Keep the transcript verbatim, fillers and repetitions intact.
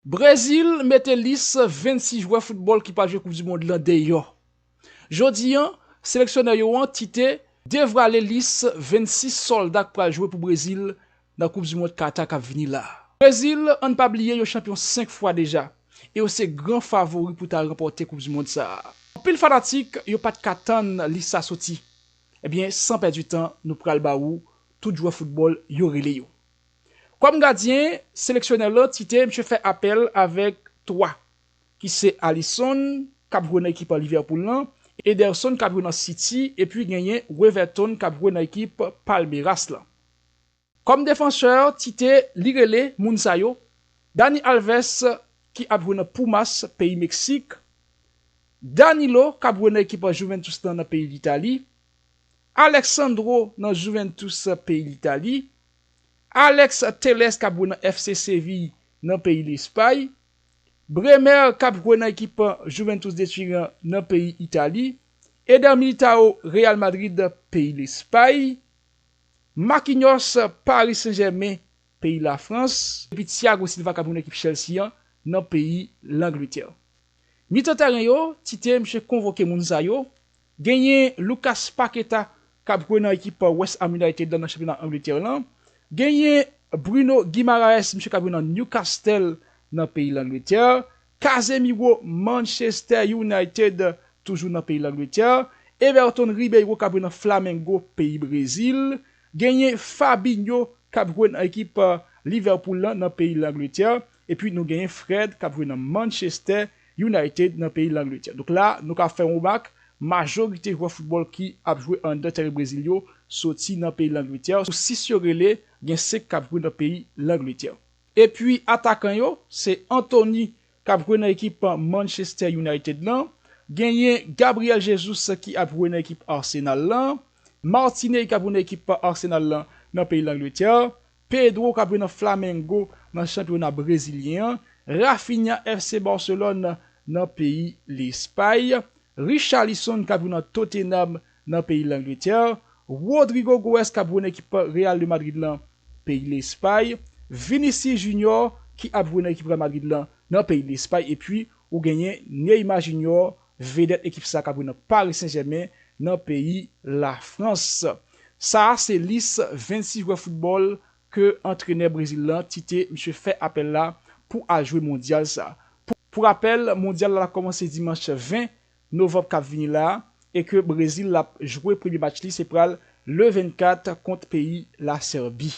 Brezil mete lis vennsis jwè foutbòl ki pral jwe Koup di Mond lan deyò. Jodi a, seleksyonè yo an, Tite, devwale lis vennsis sòlda k pral jwe pou Brezil nan Koup di Mond Kata k ap vini la. Brezil, ann pa bliye, yo chanpyon senk fwa deja, e yo se gran favori pou ta ranpòte Koup di Mond sa a. Anpil fanatik, yo pa t ka tann lis sa soti. Ebyen, san pèdi tan, nou pral ba ou tout jwè foutbòl yo rele yo. Kòm gadyen, seleksyonè lan, Tite, misye fè apèl avèk twa, ki se Alisson, k ap jwe nan ekip Liverpool lan, Ederson, k ap jwe nan City, epi genyen Weverton, k ap jwe nan ekip Palmeiras lan. Kòm defansè, Tite, li rele moun sa yo: Dani Alves, ki ap jwe nan Pumas, peyi Meksik, Danilo, k ap jwe nan ekip Juventus lan nan peyi Litali, Alexandro nan Juventus peyi Litali, Alex Telles, k ap jwe nan F C Séville nan peyi Lespay, Bremer, k ap jwe nan ekip Juventus de Turin nan peyi Itali, Eder Militao, Real Madrid peyi Lespay, Marquinhos, Paris Saint-Germain peyi Lafrans, epi Thiago Silva, k ap jwe nan ekip Chelsea an nan peyi Langletè. Mitan tèren yo, Tite, misye konvoke moun sa yo. Genyen Lucas Paqueta, k ap jwe nan ekip West Ham United lan nan chanpyona Angletè lan. Genyen Bruno Guimaraes, misye k ap jwe nan Newcastle nan peyi Langletè. Casemiro, Manchester United, toujou nan peyi Langletè. Everton Ribeiro, k ap jwe nan Flamengo, peyi Brezil. Genyen Fabinho, k ap jwe nan ekip, eh, Liverpool lan nan peyi Langletè. Epi nou genyen Fred, k ap jwe nan Manchester United nan peyi Langletè. Donk la, nou ka fè yon remak, majorite jwè foutbòl ki ap jwe anndan tèren Brezil yo soti nan peyi Langletè. Sou sis yo rele, gen senk k ap jwe nan peyi Langletè. Epi atakan yo, se Antony, k ap jwe nan ekip Manchester United lan. Genyen Gabriel Jesus, ki ap jwe nan ekip Arsenal lan. Martinez, k ap jwe nan ekip Arsenal lan nan peyi Langletè. Pedro, k ap jwe nan Flamengo nan chanpyona brezilyen an. Rafinha, F C Barcelone nan peyi Lespay. Richarlison, k ap jwe nan Tottenham nan peyi Langletè. Rodrigo Goes, k ap jwe nan ekip Real de Madrid lan peyi Lespay. Vinicius Junior, ki ap jwe nan ekip Real Madrid lan nan peyi Lespay. Epi, ou genyen Neymar Junior, vedèt ekip sa k ap jwe nan Paris Saint-Germain nan peyi Lafrans. Sa a se lis vennsis jwè foutbòl ke antrenè Brezil lan, Tite, misye fè apèl la pou al jwe mondyal sa. Pou, pou rapèl, mondyal la ap kòmanse dimanch ven novanm k ap vini la a, e ke Brezil l ap jwe premye match li, se pral le vennkat kont peyi Lasèbi.